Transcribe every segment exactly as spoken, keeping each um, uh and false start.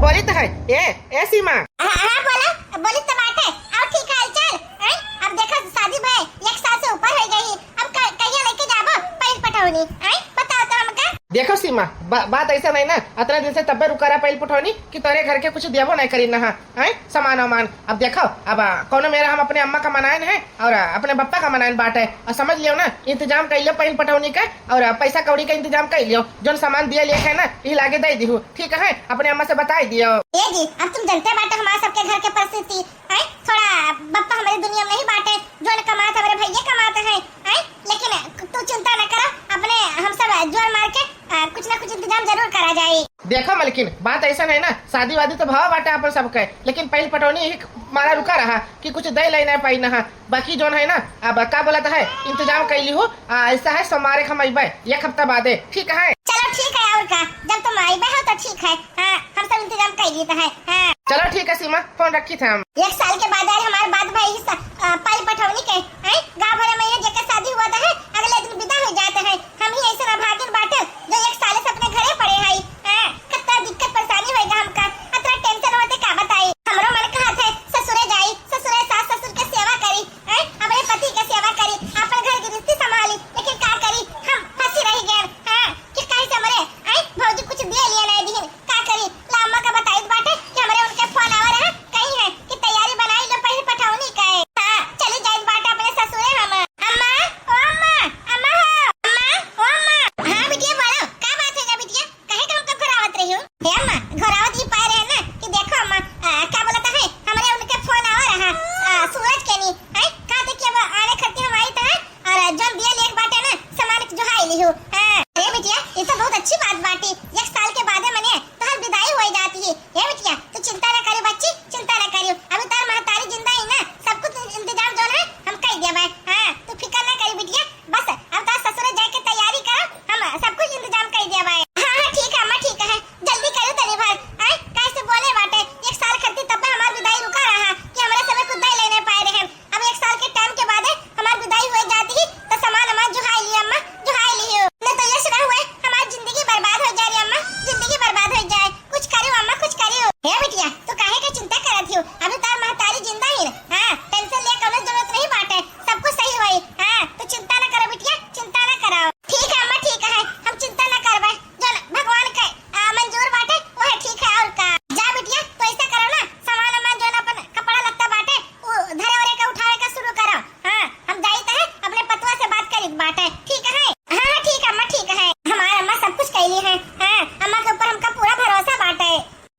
बोली त है। ए, ए सीमा। हाँ, हाँ, बोला, बोली त बाटे। और ठीक है, चल। हैं? अब देखो, शादी भय एक साल से ऊपर होइ गई, अब क-, कहिया लेके जाबो पहिल पठौनी? हैं? बताओ तो हमका। देखो सीमा, बा-, बात ऐसा नहीं ना, अतना दिन से तब्बे रुका रहा पहिल पठौनी कि तोरे घर के कुछ देबो नहीं करी ना, हैं? सामान वामान। अब देखो, अब, आ, कौनो मेरा हम अपने अम्मा का मनाएन है और, आ, अपने बप्पा का मनाएन बाटे, और समझ लियो ना, इंतजाम कर लियो पहिल पठौनी का, और, आ, पैसा कौड़ी का इंतजाम कर लियो, जौन सामान दिया लेके है ना, यही लागे दे दिहू, ठीक है? अपने अम्मा से बताई दियो। ए जी, अब तुम जनते बाटे हमारे सबके घर के परिस्थिति, हैं? थोड़ा बप्पा हमारे दुनिया में नहीं बाटे, जौन कमात हमारे भैया कमाते हैं, हैं? लेकिन तू चिंता न करो, अपने हम सब जोर मार के, आ, कुछ ना कुछ इंतजाम जरूर करा जाए। देखो मलकिन, बात ऐसा नहीं ना, शादी वादी तो भावा बाटे अपन सबके, लेकिन पहिल पटौनी ही मारा रुका रहा कि कुछ दे ले नहीं पाई ना। बाकी जौन है ना, अब का बोलत है, इंतजाम कर ली हो, आ, ऐसा है सोमवार के हम अइबे, एक हफ्ता बादे, ठीक है? चलो ठीक है, और का, जब तुम अइबे हो तो ठीक है। हाँ, हम सब इंतजाम कर लेते हैं। हाँ। चलो ठीक है सीमा, फोन रखी थे हम। एक साल के बाद आज हमारे बात भाई स-, आ, पहिल पटौनी के, हैं? गाँव भर में ये जेकर शादी हुआ था है, अगले दिन विदा हो जाते हैं। हम ही ऐसे अभागिन बाटे जो एक साल से अपने घरे पड़े हई। हाँ, कितना दिक्कत परेशानी होएगा हमका, अतना tension होते का बताई। हमरो मन कहत है ससुरे जाई, ससुरे सास ससुर के सेवा करी, हैं? अपने पति के सेवा करी, अपन घर गृहस्थी संभाली, लेकिन का करी, हम फंसी रह गए। हाँ, कि कहीं से हमरे, हैं? भौजी कुछ दिए लिए नहीं दीन, का करी? ला अम्मा का बताइत बाटे कि हमरे उनके फोन आवा रहा, कही है कि तैयारी बनाई लो पहिल पटौनी का है। हाँ, चली जाइत बाटे अपने ससुरे हम। अम्मा, ओ अम्मा, अम्मा हो, अम्मा, ओ अम्मा। हाँ बिटिया बोलो, का बात है जा बिटिया? काहे का हमका घुरावत रही हो? हे अम्मा, घुरावत ही पाए रहे ना कि देखो अम्मा, आ, क्या बोलता है, हमरे उनके फोन आवा रहा, आ, सूरज के नी, हैं? कहते कि अब आने खत्ती हम आई तो है, और जौन दिया लेक बाटे ना, सामान के जोहाई लिहू। हाँ। अरे बिटिया, ये तो बहुत अच्छी बात बाटी, एक साल के बादे मने तोहर विदाई होई जाती है। हे बिटिया, तू चिंता ना करियो बच्ची, चिंता ना करियो, अभी तोहर महतारी जिंदा ही ना, सब कुछ इंतजाम जौन है हम कर देबे। हाँ, तू फिकर ना करियो बिटिया, बस अब तो ससुरे जाए के तैयारी करो, हम सब कुछ इंतजाम कर दिया बाय। हाँ, हाँ, ठीक है अम्मा, ठीक है, जल्दी करो तनी भर। आय, कैसे बोले बाटे, एक साल खत्ती तब हमार विदाई रुका रहा कि हमरे समय कुछ दे लेने पाए रहे। अब एक साल के टाइम के बाद हमार विदाई हो जाती ही तो सामान हमार जुहाई ली अम्मा, जुहाई ली हो। न तो यस ना हुए, हमार जिंदगी बर्बाद हो जाए रे अम्मा, जिंदगी बर्बाद हो जाए। कुछ करियो अम्मा, कुछ करियो। हे बिटिया, तू काहे के चिंता करत हियो? अभी तोर महतारी जिंदा ही न। हाँ, tension ले कौनो जरूरत नहीं बाटे, सब कुछ सही होई। हाँ, तू चिंता ना करो बिटिया, चिंता ना करो। ठीक है अम्मा, ठीक है, हम चिंता ना करबे, जौन भगवान के, आ, मंजूर बाटे, वह ठीक है, और का। जा बिटिया, तू ऐसा करो ना, सामान वामान जौन अपन कपड़ा लत्ता बाटे, वो धरे ओरे के उठावे के शुरू करो। हाँ, हम जाइत है, अपने पतवा से बात करित बाटे, ठीक है? हाँ, हाँ, ठीक है अम्मा, ठीक है। हमार अम्मा सब कुछ कैली है। हाँ, अम्मा के ऊपर हमका पूरा भरोसा बाटे।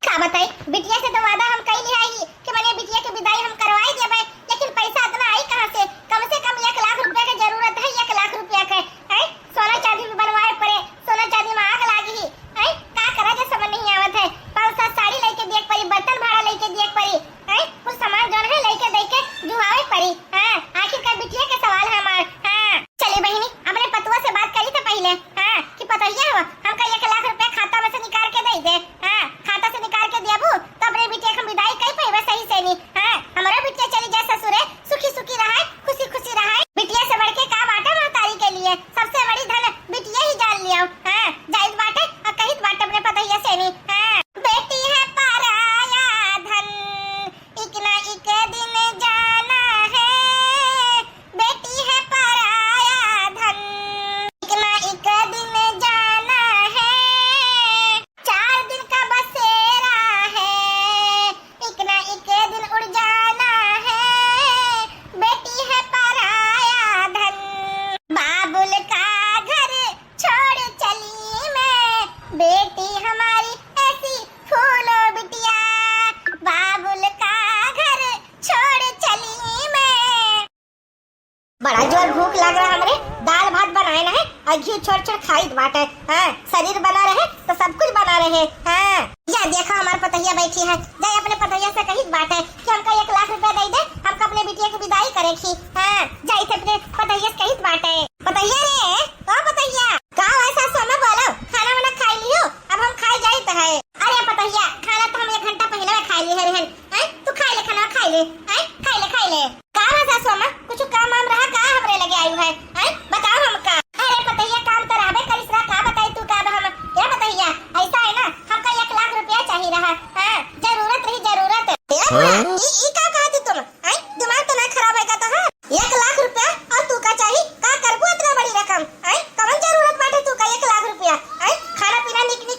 का बताई, बिटिया से तो वादा हम कैली है ही कि मने बिटिया के विदाई हम करवाई देबे, लेकिन पैसा इतना आई कहाँ से? कम से कम एक लाख रुपया के जरूरत है, एक लाख रुपया के। हैं? सोना चांदी भी बनवाए पड़े, सोना चांदी में आग लागी ही। हैं? का करा जे समझ नहीं आवत है। पाँच सात साड़ी लेके दिए के पड़ी, बर्तन भाड़ा लेके दिए के पड़ी। हैं? कुछ सामान जौन है लेके दे के जुहावे पड़ी। हाँ, आखिरकार बिटिया के सवाल है हमार। हाँ, चली बहिनी, अपने पतुआ से बात करी तो पहिले। हाँ, कि पतोहिया हो, हमका एक लाख रुपया खाता में से निकाल के दे दे। हाँ, खाता से निकाल के देबू तो अपने बिटिया के हम विदाई कई पइबे सही से नी। हाँ, हमरो बिटिया चली जाए ससुरे, सुखी सुखी रहे, खुशी खुशी रहे। बिटिया से बढ़ के का बाटे महतारी के लिए? सबसे बड़ी धन बिटिया ही जान लियो। हाँ, जाइत बाटे और कहित बाटे अपने पतोहिया से नी। हाँ, बेटी है पराया धन, एक ना एक दिन जाना है, बेटी है पराया धन, एक ना एक दिन जाना है। चार दिन का बसेरा है, एक ना एक दिन उड़ जाना है, बेटी है पराया धन। बाबुल का घर छोड़ चली मैं, बेटी हमारी ऐसी फूलो बिटिया, बाबुल का घर छोड़ चली मैं। बड़ा जोर भूख लाग रहा हमरे, दाल भात बनाए न है और घी छोड़ छोड़ खाइत बाटे। हाँ, शरीर बना रहे तो सब कुछ बना रहे। हाँ, या देखो हमार पतोहिया बैठी है, जाए अपने पतोहिया से कहित बाटे कि हमका एक लाख रुपया दे दे, हमका अपने बिटिया के विदाई करे की। हाँ, जाए थे अपने पतोहिया से कहित बाटे। पतोहिया रे, ओ पतोहिया। का हुआ सासू अम्मा, बोलो, खाना वाना खाई लियो? अब हम खाए जाइत है। अरे पतोहिया, खाना तो हम एक घंटा पहिले खाए लिए रहन। हैं? तू खाए ले खाना, खाए ले। हैं? खाए ले, खाए ले। का बा सासू अम्मा? कुछ काम वाम रहा का हमरे लगे आयु है? हैं? बताओ हमका। अरे पतोहिया, काम तो रहबे करिस रहा, का बताई तू का बा हम? ए पतोहिया, ऐसा है ना, हमका एक लाख रुपया चाहिए रहा। हाँ,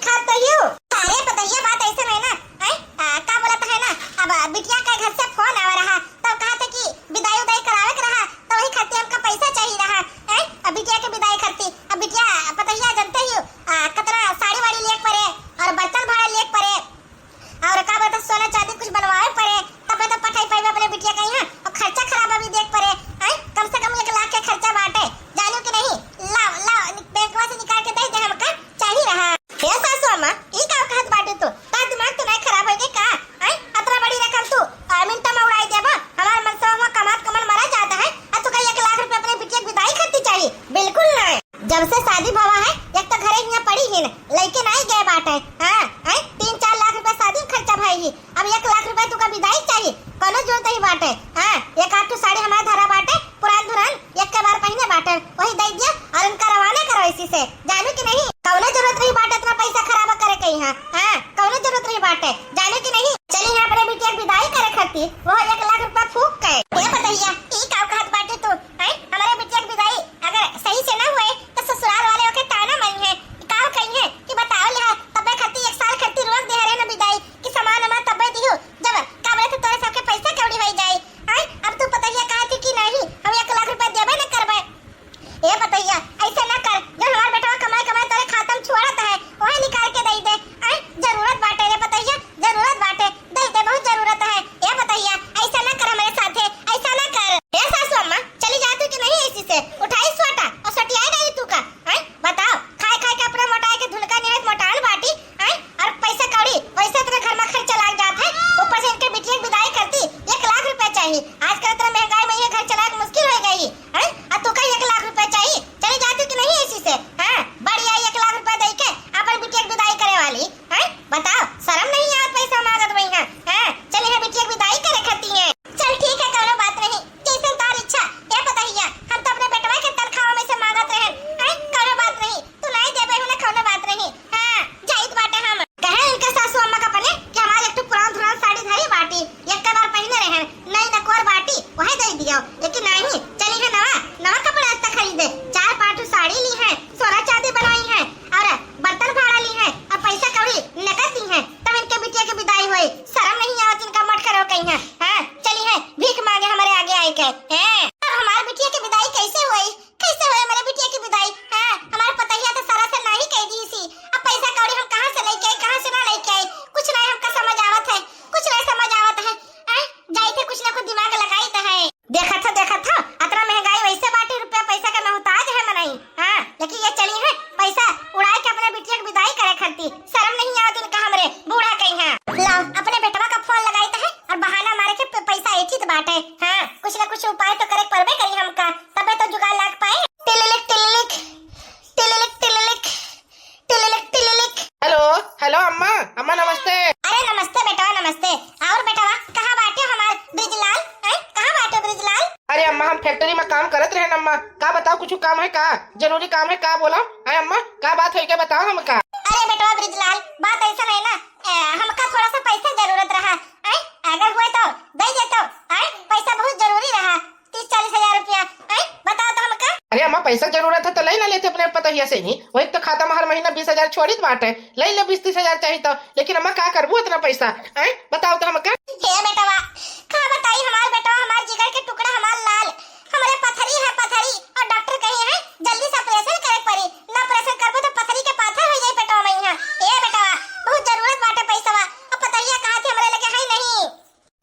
खात तो हियो। अरे पतोहिया, बात ऐसे नहीं ना, हैं? आ, का बोलत है ना, अब बिटिया के घर से फोन आवा रहा, तब कहा थे कि विदाई उदाई करावे के रहा, तो वही खातिर हमका पैसा चाहिए रहा, हैं? अब बिटिया के विदाई खातिर, अब बिटिया पतोहिया जानते ही हो, आ, कितना साड़ी वाड़ी लेके परे और बर्तन भाड़ा लेके परे और का बोलत है, सोना चांदी कुछ बनवावे परे, तब तो पठाई पाइबे अपने बिटिया के यहाँ, और खर्चा खराब अभी देख परे, हैं? कम से कम एक लाख के खर्चा बाटे, जानो कि नहीं? लाओ, लाओ, नि-, बैंकवा से निकाल के दे दे, हमका चाहिए रहा। हे सासू अम्मा, ई का कहत बाटे तू? का दिमाग तो नहीं खराब होइगे का? हैं? अतना बड़ी रकम तू, आ, मिनट में उड़ाई देबा? हमार मनसवा हुआ कमात कमात मरा जाता है, आ तू का एक लाख रुपया अपने बिटिया के विदाई खातिर चाहिए? बिल्कुल नहीं। जब से शादी भवा है, एक तो घरे हियाँ पड़ी ही न, लइके नहीं गए बाटे। हाँ, हैं? तीन चार लाख रुपया शादी में खर्चा भई ही, अब एक लाख रुपया तू का विदाई चाहिए? कोनो जरूरत नहीं बाटे। हाँ, एक आध ठो साड़ी हमारे धरा बाटे, पुरान धुरान, एक के बार पहिने बाटे, वही दे दिया और इनका रवाना करो इसी से, जानो कि नहीं? कौनो जरूरत नहीं बाटे इतना पैसा खराब करे के यहाँ। हाँ, कौनो जरूरत नहीं बाटे, जानो कि नहीं? चली यहाँ अपने बिटिया के विदाई करे खातिर, वो एक लाख रुपया फूक के। ए पतोहिया, ई का कहत बाटे तू? हैं? हमारे बिटिया के विदाई अगर सही से ना हुए, तो ससुराल वाले ओके ताना मारी हैं, का कही हैं कि बताओ लिहा, तब्बे खातिर एक साल खातिर रोक दे रहे ना विदाई, कि सामान वामान तब्बे दियो, जब का बोले थे तोरे सबके पैसा कौड़ी हो जाए। हैं? अब तू पतोहिया कहा थी कि नहीं, हम एक लाख रुपया देबे न करबे। ए पतोहिया, ऐसे ना कर, जो हमार बेटवा कमाई कमाई तोरे खाता में छोड़त है, वही निकाल के दे दे। हैं? जरूरत बाटे रे पतोहिया, जरूरत बाटे, दे दे, बहुत जरूरत है। ए पतोहिया, ऐसा ना कर हमारे साथे, ऐसा ना कर। ए सासू अम्मा, चली जाती कि नहीं इसी से? उठाई सोटा और सटियाई नहीं तू का, हैं? बताओ, खाए खाए के अपना मोटाए के धुनका निहायत मोटान बाटी, हैं? और पैसा कौड़ी वैसे इतने घर में खर्चा लाग जात है, ऊपर से इनके बिटिया के विदाई करती एक लाख रुपया चाहिए। आजकल इतना महंगाई में ये घर चलाए के मुश्किल हो गई, हैं? और तू का एक लाख रुपया चाहिए? चली जाती कि नहीं इसी से? हाँ, बड़ी आई एक लाख रुपया दे के अपन बिटिया के विदाई करे वाली, हैं? बताओ, शर्म नहीं आवत पैसा मांगत वही है, हैं? चली है बिटिया के विदाई करे खाती है। चल ठीक है, कोनो बात नहीं, जैसन तोर इच्छा। ए पतोहिया, हम तो अपने बेटवा के तनख्वाह में से मांगत रहन। हैं? कौनो बात नहीं, तू नहीं देबे हो ना, कौनो बात नहीं। हाँ, जाइत बाटे हम। कहे इनके सासू अम्मा का अपने कि हमारे एक ठो पुरान धुरान साड़ी धरी बाटी, एक के बार पहिने रहन, नई नकोर बाटी, वही दे दियो। लेकिन नहीं, चली है नवा, नवा कपड़ा इतना खरीदे, चार पाँच ठो साड़ी ली है, सोना चांदी बनवाई है, और बर्तन भाड़ा ली है, और पैसा कौड़ी नकद दी है, तब इनके बिटिया के विदाई होई। शर्म नहीं आवत इनका मटकरो कहीं है। हाँ, चली है भीख मांगे हमारे आगे आई के। हैं? अब हमारे बिटिया के विदाई कैसे होई? कैसे होई हमारे बिटिया की विदाई? हाँ, हमारे पतोहिया तो सारा से नहीं कह दी सी। अब पैसा कौड़ी हम कहाँ से लेके आई, कहाँ से ना लेके आई? कुछ नहीं हमका समझ आवत है, कुछ नहीं समझ आवत है। हैं? जाई थे कुछ ना कुछ दिमाग लगाई तो है। देखत हो, देखत हो, अतना महंगाई वैसे बाटी, रुपया पैसा का मोहताज है मनई। हाँ, लेकिन ये चली है पैसा उड़ाए के अपने बिटिया की विदाई करे खातिर। शर्म नहीं आवत इनका हमरे बूढ़ा कहीं है। लाओ, अपने बेटवा का फोन लगाई तो है और बहाना मारे के प-, पैसा एठित बाटे। हाँ, कुछ ना कुछ उपाय तो करे परबे करी हमका, तबे तो जुगाड़ लाग पाए। टिलिलिक, टिलिलिक, टिलिलिक, टिलिलिक, टिलिलिक, टिलिलिक। हेलो, हेलो अम्मा, अम्मा नमस्ते। अरे नमस्ते बेटवा, नमस्ते। और बेटवा, कहाँ बाटे हमार ब्रिजलाल? हैं? कहाँ बाटे ब्रिजलाल? अरे अम्मा, हम फैक्ट्री में काम करत रहे अम्मा। का बताओ, कुछ काम है का? जरूरी काम है का? बोला। हैं अम्मा, का बात है, क्या बताओ हमका? अरे बेटवा ब्रिजलाल, बात ऐसा है ना, ए, हमका थोड़ा सा पैसा जरूरत रहा। हैं? अगर हुए तो दे देतो। हैं? पैसा बहुत जरूरी रहा। तीस चालीस हजार रुपया, हैं? बताओ तो हमका। अरे अम्मा, पैसा जरूरत है तो ले ना लेते अपने पतोहिया से ही, वही तो खाता में हर महीना बीस हजार छोड़ित बाटे, ले ले बीस तीस हजार चाहिए तो, लेकिन अम्मा का करबू इतना पैसा, हैं? बताओ तो हमका। हे बेटवा, का बताई हमार बेटवा, हमार जिगर के टुकड़ा, हमार लाल, हमरे पथरी है पथरी, और डॉक्टर कही है जल्दी से ऑपरेशन करे पड़ी, ना ऑपरेशन करबो तो पथरी के पाथर हो जाई पेटवा में यहाँ। हे बेटवा, बहुत जरूरत बाटे पैसवा, अब पतोहिया कहा थी हमरे लगे है नहीं।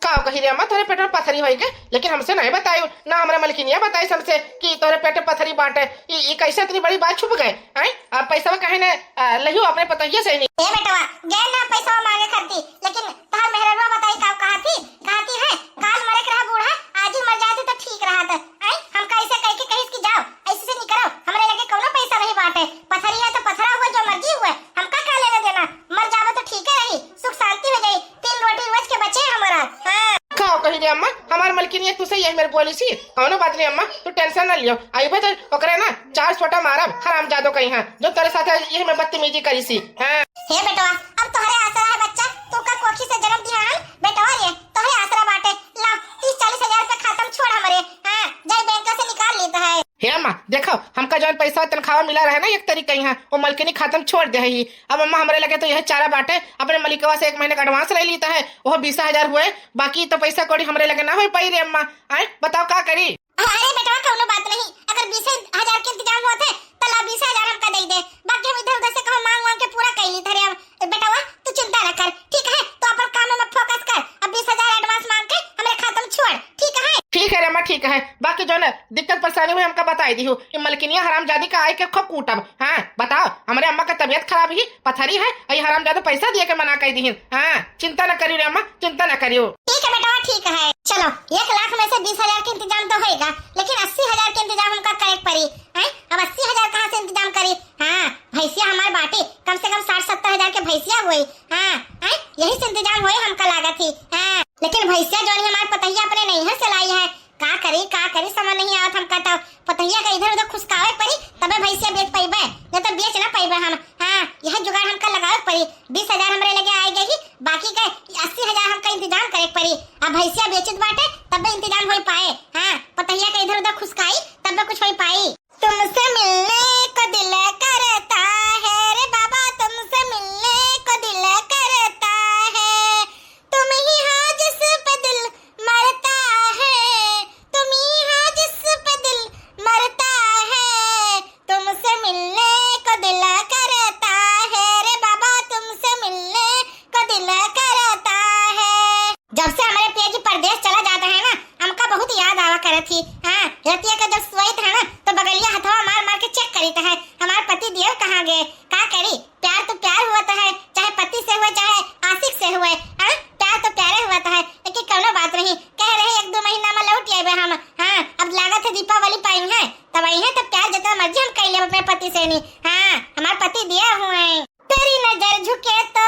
का कही रे अम्मा, तोरे पेट में पथरी होई के? लेकिन हमसे नहीं बताई, ना हमरा मलकिनिया बताई हमसे कि तोरे पेट में पथरी बाटे। ई, ई कैसे इतनी बड़ी बात छुप गए? हैं? अब पैसा कहे ने, आ, लियो अपने पतोहिया से नहीं। ए बेटवा, गए ना पैसा मांगे खाती, लेकिन तहार मेहररुआ बताई का कहा थी? कहा थी है, काल मरे के रहा बूढ़ा, आज ही मर जाते तो ठीक रहा था। हैं? हमका ऐसे कह के कहिस कि जाओ, ऐसे से निकलो, हमरे लगे कौनो पैसा नहीं बाटे। पथरी है तो पथरा हुआ, जो मर्जी हुए, हमका का लेना देना, मर जावे तो ठीक है रही, सुख शांति हो जाई, तीन रोटी रोज के बचे हमारा। हाँ। का कही रे अम्मा, हमार मलकिनिया तू सही है मेरे बोली सी, कौनो बात नहीं अम्मा, तू टेंशन ना लियो, आइबे तो ओकरे ना चार छोटा मारब, हरामजादो कहीं है, जो तेरे साथ यही में बदतमीजी करी सी। हाँ। हे बेटवा, अब तोहरे आसरा है बच्चा, तू का कोखी से जन्म दिया है बेटवा रे, तोहरे आसरा बाटे, ला तीस चालीस हजार रुपया खाता में छोड़ हमरे, हाँ, जाई बैंक से निकाल लेता है। हे अम्मा, देखो, हमका जौन पैसा तनखावा मिला रहे ना एक तरीका यहाँ, वो मलकिनी खाता में छोड़ दे ही। अब अम्मा हमरे लगे तो यह चारा बाटे, अपने मलिकवा से एक महीने का advance ले लीत है, वो बीस हजार हुए, बाकी तो पैसा कौड़ी हमरे लगे ना हो पाई रे अम्मा। आए, बताओ का करी? अरे बेटवा, कौनो बात नहीं, अगर बीस हजार के इंतजाम होत है तो ला, बीस हजार हमका दे दे, बाकी हम इधर उधर से कहो मांग मांग के पूरा कर ली धरे। अब बेटवा, तू चिंता न कर, ठीक है? तो अपन काम में focus कर, अब बीस हजार advance मांग के हमरे खाता में छोड़, ठीक है? ठीक है रे अम्मा, ठीक है। बाकी जौन दिक्कत परेशानी हुई हमका बताई दिहु, ये मलकिनिया हरामजादी का आए के खूब कूटब। हाँ, बताओ, हमरे अम्मा का तबीयत खराब ही, पथरी है, ये हरामजादू पैसा दिए के मना कर दिहिन। हाँ, चिंता न करियो रे अम्मा, चिंता न करियो। ठीक है बेटवा, ठीक है। चलो, एक लाख में से बीस हजार के इंतजाम तो होएगा, लेकिन अस्सी हजार के इंतजाम हमका करे के पड़ी। हैं? अब अस्सी हजार कहाँ से इंतजाम करी? हाँ, भैंसिया हमार बाटी, कम से कम साठ सत्तर हजार के भैंसिया हुई। हाँ, हैं? यही से इंतजाम होए हमका लागत ही। हाँ, लेकिन भैंसिया जौन ही हमार पतहिया अपने नैहर से लाई है, का करी, का करी, समझ नहीं आवत हमका। तो पतहिया का इधर उधर खुसकावे पड़ी, तबे भैंसिया बेच पइबे, नहीं तो बेच ना पइबे हम। हाँ, यह जुगाड़ हमका लगावे पड़ी। बीस हजार हमरे लगे आए गई, बाकी के अस्सी हजार हमका इंतजाम करे पड़ी। अब भैंसिया बेचित बाटे, तबे इंतजाम हो पाए। हाँ, पतहिया का इधर उधर खुसकाई, तबे कुछ हो पाई। तुमसे मिलने को दिल करता है रे बाबा, तुमसे मिलने को दिल करता है। तुम ही हो जिस पे दिल मरता है, तुम ही हो जिस पे दिल मरता है। तुमसे मिलने को दिल करता है रे बाबा, तुमसे मिलने को दिल करता है। जब से हमरे पिया जी परदेस चला जात है ना, हमका बहुत याद आवा करत ही। हाँ, रतिया का जब सोइत है ना, तो बगलिया हथवा मार मार के check करीत है, हमार पति देव कहाँ गए। का करी, प्यार तो प्यार हुवत है, चाहे पति से हुए, चाहे आशिक से हुए। हाँ, प्यार तो प्यारे हुवत है, लेकिन कौनो बात नहीं। कह रहे एक दो महीना में लौट आइबे हम। हाँ, अब लागत है दीपावली पाई है, तब आई है तो प्यार जितना मर्जी हम कर लेब अपने पति से नहीं। हाँ, हमार पति दिए हुए हैं। तेरी नजर झुके तो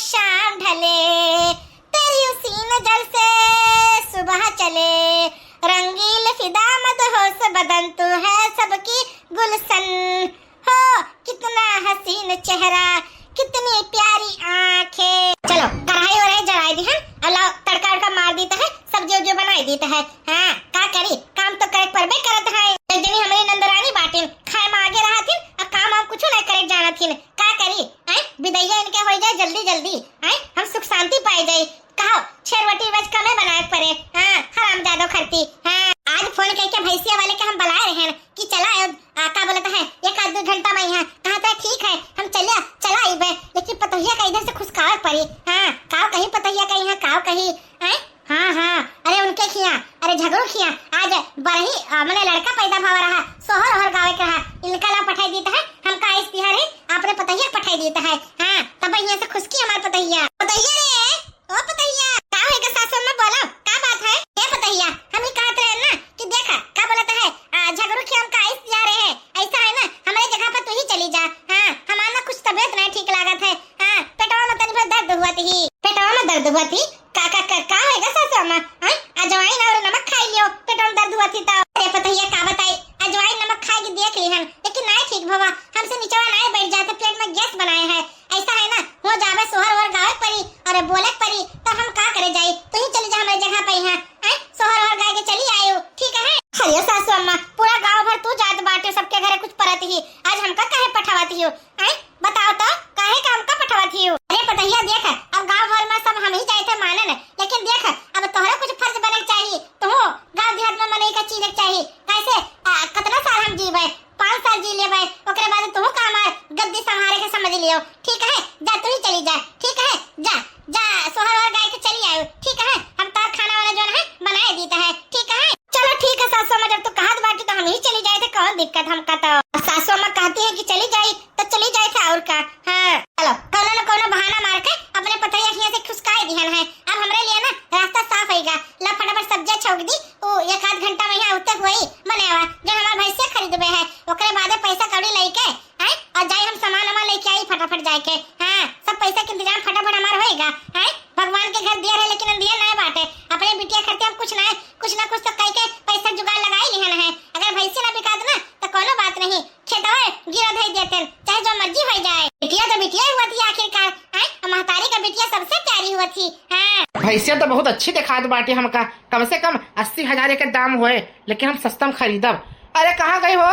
शाम ढले, तेरी उसी नजर से सुबह चले। रंगील फिदा मदहोश बदन तू है सबकी गुलशन। हो कितना हसीन चेहरा, कितनी प्यारी आंखें। चलो, कढ़ाई वढ़ाई जराई दी है, और लाओ तड़का वड़का मार दीत है, सब्जी उब्जी बनाई दीत है। हाँ, का करी, काम तो करे परबे करत है। एक जनी हमारी नंदरानी बाटिन, खाए में आगे रहथिन, और काम हम कुछ नहीं करे जानथिन। का करी, हैं? बिदैया इनके हो जाए जल्दी जल्दी, हैं? हम सुख शांति पाए जाए। कहो, छह रोटी रोज कमे बनाए पड़े। हाँ, हरामजादो खरती। हाँ, आज फोन करके भैंसिया वाले के हम बुलाए रहे हैं कि चला आओ, आ, का बोलत है, एक आध दो घंटा में यहाँ। कहा था ठीक है, हम चलिया, चला आइबे, लेकिन पतोहिया का इधर से खुसकावे पड़ी। हाँ, काव कही पतोहिया का यहाँ, काव कही, हैं? हाँ, हाँ, अरे उनके खिया, अरे झगड़ू खिया, आज बरही, आ, मने लड़का पैदा भवा रहा, सोहर ओहर गावे के रहा, इनका ला पठाई दीत है, हमका आइस तिहार है, आपने पतोहिया के पठाई दीत है। हाँ, तब यहाँ से खुसकी हमार पतोहिया। पतोहिया रे, ओ पतोहिया, का होएगा सासू अम्मा, बोलो, का बात है? ए पतोहिया, हम ही कहत रहे ना कि देखा, का बोलत है, आ, झगड़ू के हमका आइस जा रहे हैं, ऐसा है ना, हमारे जगह पर तू ही चली जा। हाँ, हमार ना कुछ तबीयत नहीं ठीक लागत है। हाँ, पेटवा में तनी भर दर्द हुआ थी, पेटवा में दर्द हुआ थी। का, का, का, का होएगा सासू अम्मा? हाँ, अजवाइन और नमक खाई लियो, पेटवा में दर्द हुआ थी तो। अरे पतोहिया, का बताई, अजवाइन नमक खाए के देख ली हम, लेकिन नहीं ठीक भवा, हमसे निचवा नहीं बैठ जाते, पेट में गैस बनाए है। ऐसा है ना, हो जावे सोहर ओहर गावे परी और बोले परी, तो हम का करे जाई? तू ही चली जा हमारे जगह पे यहाँ, हैं? सोहर ओहर गाए के चली आयो, ठीक है? अरे सासू अम्मा, पूरा गांव भर तू जात बाटे, सबके घरे कुछ परत ही, आज हमका काहे पठावत ही हो? हैं? बताओ तो, काहे का हमका पठावत ही हो? अरे पतोहिया देख, अब गांव भर में सब हम ही जाए थे मानन, लेकिन देख, अब तोहरा कुछ फर्ज बने के चाहिए, तू गांव देहात में मनई का चीज के चाहिए, कैसे, आ, कितना साल हम जीवे? पाँच साल जी लेबै, ओकरे बाद तू का हमार गद्दी संभारे के समझ लियो, ठीक है? जा तू ही चली जा, ठीक है? जा, जा सोहर ओहर गाय के चली आयो, ठीक है? हम तार खाना वाना जो है बनाए दीत है, ठीक है? चलो ठीक है सासू अम्मा, जब तू कहत बाटी तो हम ही चली जाए थे, कौन दिक्कत हमका तो। सासू अम्मा कहती है कि चली जाई तो चली जाए थे और का। हाँ, चलो कौनो न कौनो बहाना मार के अपने पतोहिया खिया से खुसकाए दिहन है। अब हमरे लिए ना रास्ता साफ होइगा। ला फटाफट सब्जिया छौंक दी, ओ, एक आध घंटा में यहाँ उतक हुई बने हुआ, जो हमार भैंसिया खरीदबे है, ओकरे बादे पैसा कौड़ी लेके, हैं, और जाई हम सामान वामान लेके आई फटाफट जाके। हाँ, सब पैसा के इंतजाम फटाफट हमार होएगा, हैं। भगवान के घर दिया है, लेकिन दिया नहीं बाटे। अपने बिटिया खर्चे हम कुछ ना, कुछ ना कुछ तो कह के पैसा जुगाड़ लगाई लिहन है। अगर भैंसी ना बिकात ना, तो कोनो बात नहीं, खेतवा गिरा धई देते, चाहे जो मर्जी हो जाए। बिटिया तो बिटिया हुआ थी आखिरकार, हैं, और महतारी का बिटिया सबसे प्यारी हुआ थी। हाँ। भैंसिया तो बहुत अच्छी दिखात बाटे हमका, कम से कम अस्सी हजार के दाम होए, लेकिन हम सस्ता में खरीदब। अरे कहाँ गई हो?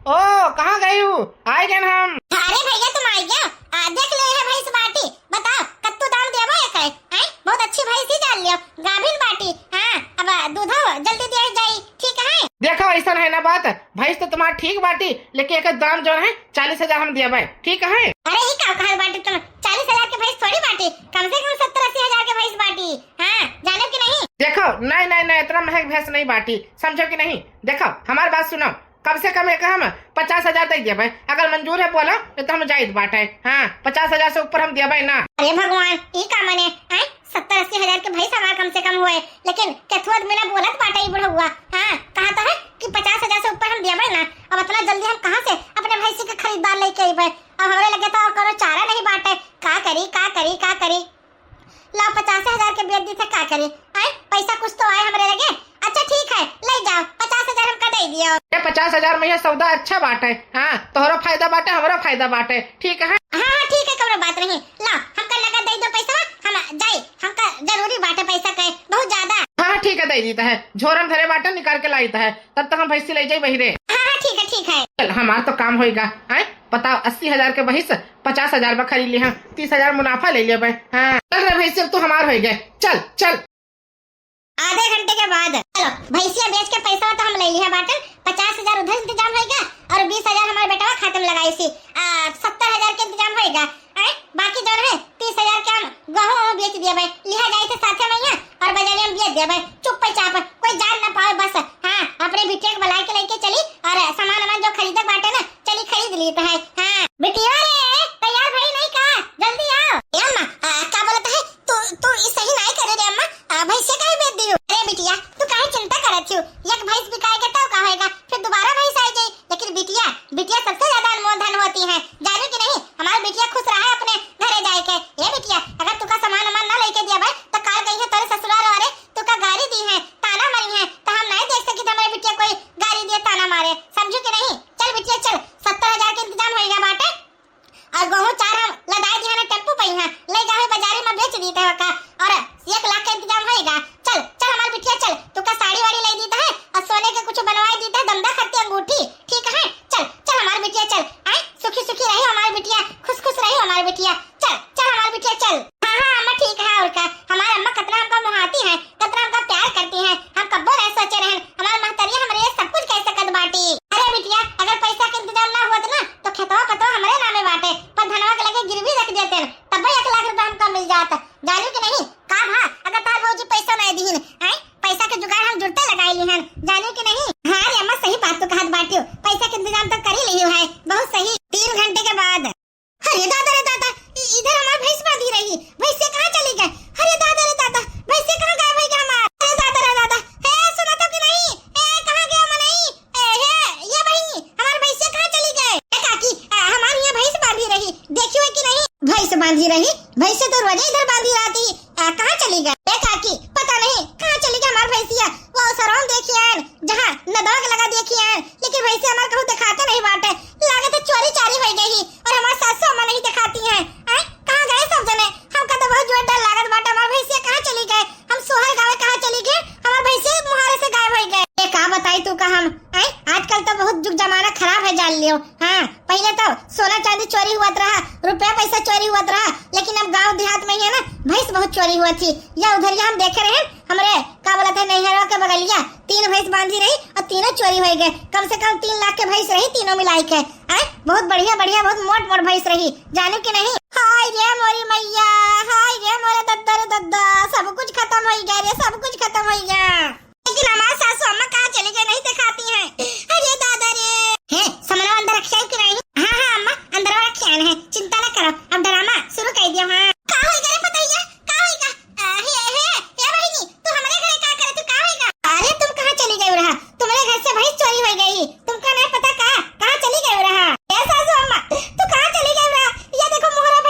ओ, कहाँ गई हो? आइ गए हम। अरे भैया, तुम आइ गया? आ, देख ले, यह भैंस बाटी। बताओ, कत्तू दाम देबो एकर? हैं? बहुत अच्छी भैंस ही जान लियो, गाभिन बाटी। हाँ, अब दूधो जल्दी दिया जाई, ठीक है? देखो, ऐसा है ना बात, भैंस तो तुम्हार ठीक बाटी, लेकिन एकर दाम जौन है, चालीस हजार हम देबे, ठीक है? अरे, ई का कहत बाटी तुम? चालीस हजार के भैंस थोड़ी बाटी, कम से कम सत्तर अस्सी हजार के भैंस बाटी। हाँ, जानो कि नहीं? देखो, नहीं, नहीं, नहीं, इतना महंग भैंस नहीं बाटी, समझो कि नहीं? देखो, हमार बात सुनो, कम से कम एक हम पचास हजार तक देबे, अगर मंजूर है बोलो, नहीं तो हम जाइत बाटे। हाँ, पचास हजार से ऊपर हम देबे ना। अरे भगवान, ई का मने? हैं? सत्तर अस्सी हजार के भैंस हमार कम से कम होए, लेकिन केथुआ में ना बोलत बाटे ई बुढ़उआ। हाँ, कहा तो है कि पचास हजार से ऊपर हम देबे ना। अब इतना जल्दी हम कहाँ से अपने भैंसी के खरीदार लेके अइबे? अब हमरे लगे तो और कोनो चारा नहीं बाटे। का करी, का करी, का करी? लाओ, पचास हजार के बेच दी थे, का करी? आए, पैसा कुछ तो आए हमरे लगे। अच्छा ठीक है, ले जाओ, पचास हजार हमका दे दियो। ए, पचास हजार में यह सौदा अच्छा बाटे। हाँ, तोहरो फायदा बाटे, हमरो फायदा बाटे, ठीक है? हाँ, हाँ, ठीक है, कौनो बात नहीं। लाओ, हमका नगद दे दो पैसा, हम जाई, हमका जरूरी बाटे पैसा के, बहुत ज्यादा। हाँ, हाँ, ठीक है, दे दीता है, झोरा में धरे बाटे, निकाल के लाइत है, तब तक हम भैंसी ले जाई बहिरे। हाँ, हाँ, ठीक है, ठीक है। चल, हमार तो काम होइगा। आए, बताओ, अस्सी हजार के भैंस पचास हजार में खरीद लिहा, तीस हजार मुनाफा ले लेबे। हाँ, चल रे भैंसी, अब तू हमार होइ गए, चल, चल। आधे घंटे के बाद, चलो, भैंसिया बेच के पैसा तो हम ले लिहा बाटन, पचास हजार उधर इंतजाम होइगा और बीस हजार हमार बेटवा खाते में लगाई सी, आ, सत्तर हजार के इंतजाम होइगा। आए, बाकी जौन है, तीस हजार के हम गहूँ वहूँ बेच देबे, लिहा जाई थे साथे में यहाँ और बाजारे में बेच देबे, चुप्पे चाप, कोई जान ना पावे बस। हाँ, अपने बिटिया के बुलाए के लेके चली और सामान वामान जो खरीदे बाटे ना, चली खरीद ली तो है। हाँ, बिटिया रे, तैयार भई नहीं का? जल्दी आओ। ए अम्मा, आ, का बोलत है? तू, तू ई सही नहीं करे रे अम्मा, आ, भैंसे काहे बेच दियो? अरे बिटिया, तू काहे चिंता करत हियो? एक भैंस बिकाए के तब का होएगा, फिर दोबारा भैंस आए जाई। लेकिन बिटिया, बिटिया सबसे ज्यादा अनमोल धन होती है, जानू कि नहीं? हमार बिटिया खुश रहा है अपने घरे जाए के। ए बिटिया, अगर तुका सामान वामान ना लेके दिया भाई, तो काल गई है तोरे ससुराल वाले, तुका गारी दी है, ताना मारी है, तो हम नहीं देख सकी हमारे बिटिया कोई गारी दिए, ताना मारे, समझू कि नहीं? चल बिटिया चल, सत्तर हजार के इंतजाम होइगा बाटे, और गहूँ चार हम लदाई दिया ना टेम्पू पे यहाँ, ले जावे बाजारे में बेच दीते हो का, और एक लाख के इंतजाम होइगा। चल चल हमार बिटिया चल, तुका साड़ी वाड़ी ले दीता है और सोने के कुछ बनवाई दीता है, दमदा खत्ती अंगूठी, ठीक है? चल चल हमार बिटिया चल, आए सुखी सुखी रही हमार बिटिया, खुश खुश रही हमार बिटिया। चल चल हमार बिटिया चल। हाँ हाँ अम्मा ठीक है, और का, हमार अम्मा कितना हमका मुहाती है, कितना हमका प्यार करती है। हम कब्बो नहीं सोचे रहन हमार महतरिया हमरे लिए सब कुछ कह सकत बाटी। अरे बिटिया, अगर पैसा के इंतजाम ना हुआ ना तो खेतवा पतवा हमरे नामे बाटे, पर धनवा के लगे गिरवी रख देते, तब एक लाख रुपया हमका मिल जात। जानू कि नहीं? का भा, अगर तार भौजी पैसा नहीं दीन, आए पैसा के जुगाड़ हम जुड़ते लगाई ली हन, जानू कि नहीं? हाँ रे अम्मा, सही बात तो कहत बाटियो, पैसा के इंतजाम तो कर ही लियो है। बहुत सही। तीन घंटे के बाद। अरे दादा रे दादा, इ-, इधर हमार भैंस बांधी रही, भैंसिया कहाँ चली गए? अरे दादा रे दादा, भैंसिया कहाँ गायब होइ गए हमार? अरे दादा रे दादा, हे सुना तो कि नहीं? ए कहाँ गया मनई? ए हे, ये बहिनी, हमार भैंसिया कहाँ चली गए? ए काकी, आ, हमार यहाँ भैंस बांधी रही, देखियो है कि नहीं? भैंस बांधी रही? भैंसिया तो रोजे इधर बांधी रहती, आ, कहाँ चली गए? ए काकी, पता नहीं कहाँ चली गए हमार भैंसिया। वो सरवन देखिए आन, जहाँ नदवा के लगा देखिए आन, लेकिन भैंसिया हमार कहूँ दिखाते नहीं बाटे। लागत है चोरी चारी होइ गई ही और हमार सासू अम्मा नहीं दिखाती हैं। आए, कहाँ गए सब जने? हमका तो बहुत जोर डर लागत बाटे, हमार भैंसिया कहाँ चली गए? हम सोहर गावे कहाँ चली गए? हमार भैंसिया मुहारे से गायब होइ गए। ए का बताई तू का हम, आए, आजकल तो बहुत जुग जमाना खराब है जान लियो। हाँ, पहिले तो सोना चांदी चोरी हुअत रहा, रुपया पैसा चोरी हुअत रहा, लेकिन अब गाँव देहात में ही है ना, भैंस बहुत चोरी हुअत थी। या उधरिया हम देखे रहे, हमरे का बोलत है, नैहरवा के बगलिया तीन भैंस बांधी रही और तीनों चोरी होइ गए। कम से कम तीन लाख के भैंस रही तीनों मिलाई के। आए, बहुत बढ़िया बढ़िया, बहुत मोट मोट भैंस रही, जानू कि नहीं? हाय रे मोरी मैया, हाय रे मोरे दद्दा रे दद्दा, सब कुछ खत्म होइ गया रे, सब कुछ खत्म होइ गया। लेकिन हमार सासू अम्मा कहाँ चली गई, नहीं दिखाती हैं। अरे दादा रे। हे, समनवा अंदर रखिया है कि नहीं? हाँ, हाँ अम्मा, अंदर रखिया है, चिंता ना करो, अब ड्रामा शुरू कर दियो। हाँ, का होइगा रे पतोहिया, का होइगा? आ, हे, हे, हे बहिनी, तू हमरे घरे का करे, तू का होइगा? अरे तुम कहाँ चली गई रहा? तुम्हरे घर से भैंस चोरी होइ गई, तुमका नहीं पता का? कहाँ चली गई रहा? ए सासू अम्मा, तू कहाँ चली गई रहा? ये देखो मोहरा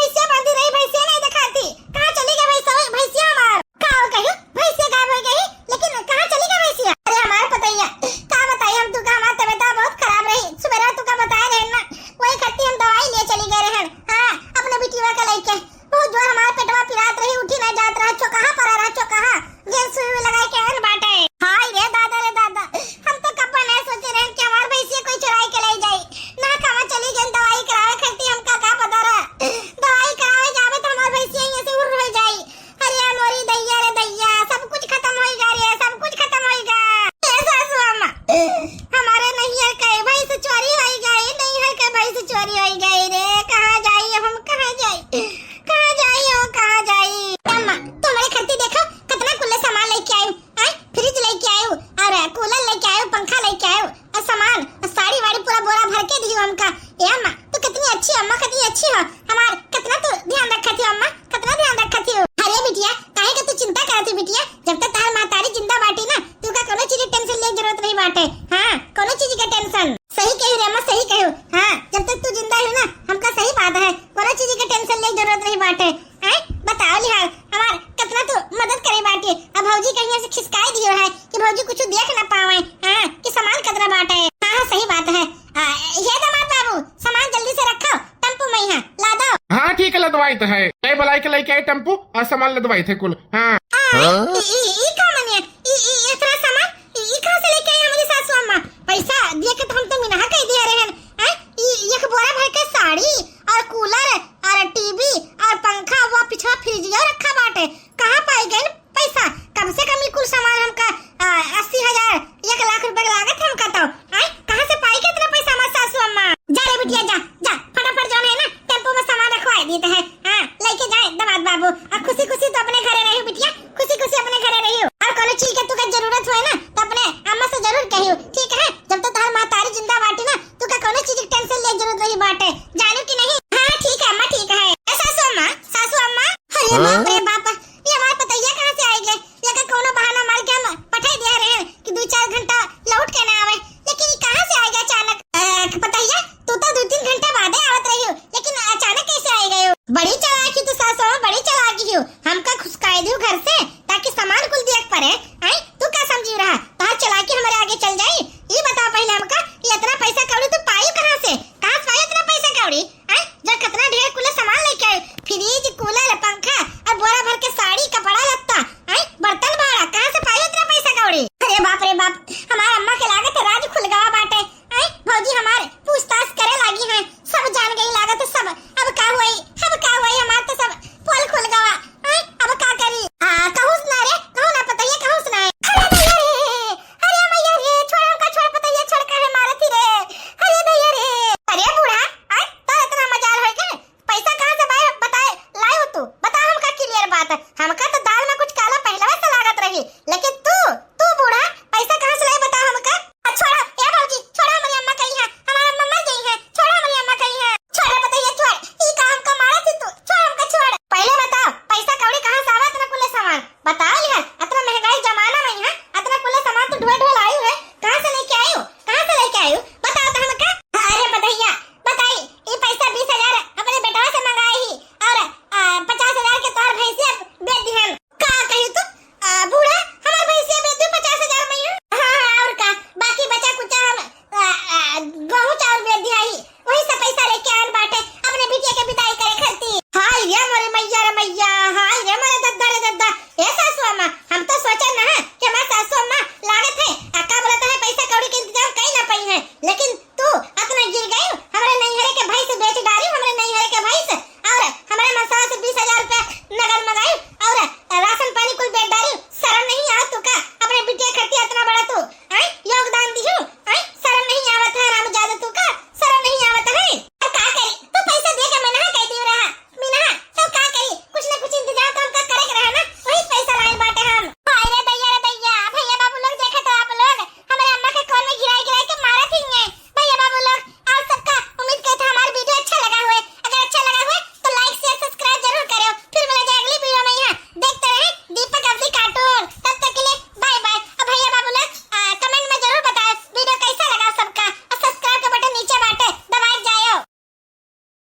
तो है, ले बुलाई के लेके आई टेम्पू और सामान लदवाई थे कुल। हाँ। आ, हाँ? ई, ई, ई का मने? ई, ई, इतना सामान? ई, ई कहाँ से लेके आई हमारी सासू अम्मा? पैसा दिए के तो हम तो मिनहा कह दिया रहे हैं। हैं? ई, एक बोरा भर के साड़ी और कूलर और टीवी और पंखा, वो पिछवा फ्रिजियो रखा बाटे। कहाँ पाई गई पैसा? कम से कम ई कुल सामान हमका, आ, अस्सी हजार, एक लाख रुपए के लागत हमका तो। आय, कहाँ से पाई के इतना पैसा हमार सासू अम्मा? जा रे बिटिया, जा, जा, फटाफट जौन है ना, टेम्पो में सामान रखवाई देते हैं। हाँ, लेके जाए दामाद बाबू। अब खुशी खुशी तो अपने घरे रहियो बिटिया, खुशी खुशी अपने घरे रहियो। और कोनो चीज के तुका जरूरत होए ना, तो अपने अम्मा से जरूर कहियो, ठीक है? जब तो तोहार महतारी जिंदा बाटी ना, तुका कोनो चीज के टेंशन ले जरूरत नहीं बाटे, जानू कि नहीं? हाँ, ठीक है अम्मा, ठीक है। ए सासू अम्मा, सासू अम्मा, अरे हाँ? बाप रे बाप, ये हमार पतैया कहाँ से आई गए? ये का कोनो बहाना मार के हम पठाई दिया रहे हैं कि दो चार घंटा लौट के ना आवे, लेकिन ये कहाँ से आई गए अचानक? अ, पतैया, तू तो दो तीन घंटा बादे आवत रही हो, लेकिन अचानक कैसे आई गए हो? बड़ी चालाकी तू सासू, बड़ी चालाकी हो, हमका खुसकाई दियो घर से, ताकि सामान कुल दिया पड़े। आई, तू का समझी रहा, तोहार चालाकी हमारे आगे चल जाई? ये बता पहले हमका, ये इतना पैसा कौड़ी तू पाई कहाँ से? कहाँ से पाई इतना पैसा कौड़ी? आय, जो कितना ढेर कुल सामान लेके आए, फ्रिज, कूलर, पंखा और बोरा भर के साड़ी, कपड़ा लत्ता, आय, बर्तन भाड़ा, कहाँ से पाई उतना पैसा कौड़ी? अरे बाप रे बाप, हमार अम्मा के लागत है राज खुल गवा बाटे। आय, भौजी हमार पूछताछ करे लागी हैं, सब जान गई लागत है सब। अब का हुई, अब का हुई, हमार तो सब पोल खुल गवा। आय, अब का करी? आ, कहूँ सुना रे, कहूँ ना पतैया, कहूँ सुना है। अरे भैया रे, अरे मैया रे, छोड़ हमका, छोड़ पतैया, छोड़ काहे मारत ही रे? अरे भैया रे, अरे बूढ़ा, आय, तो इतना मजाल होई के? पैसा कहाँ से बाय बताए लाए हो तू? बता हमका क्लियर बात। हमका तो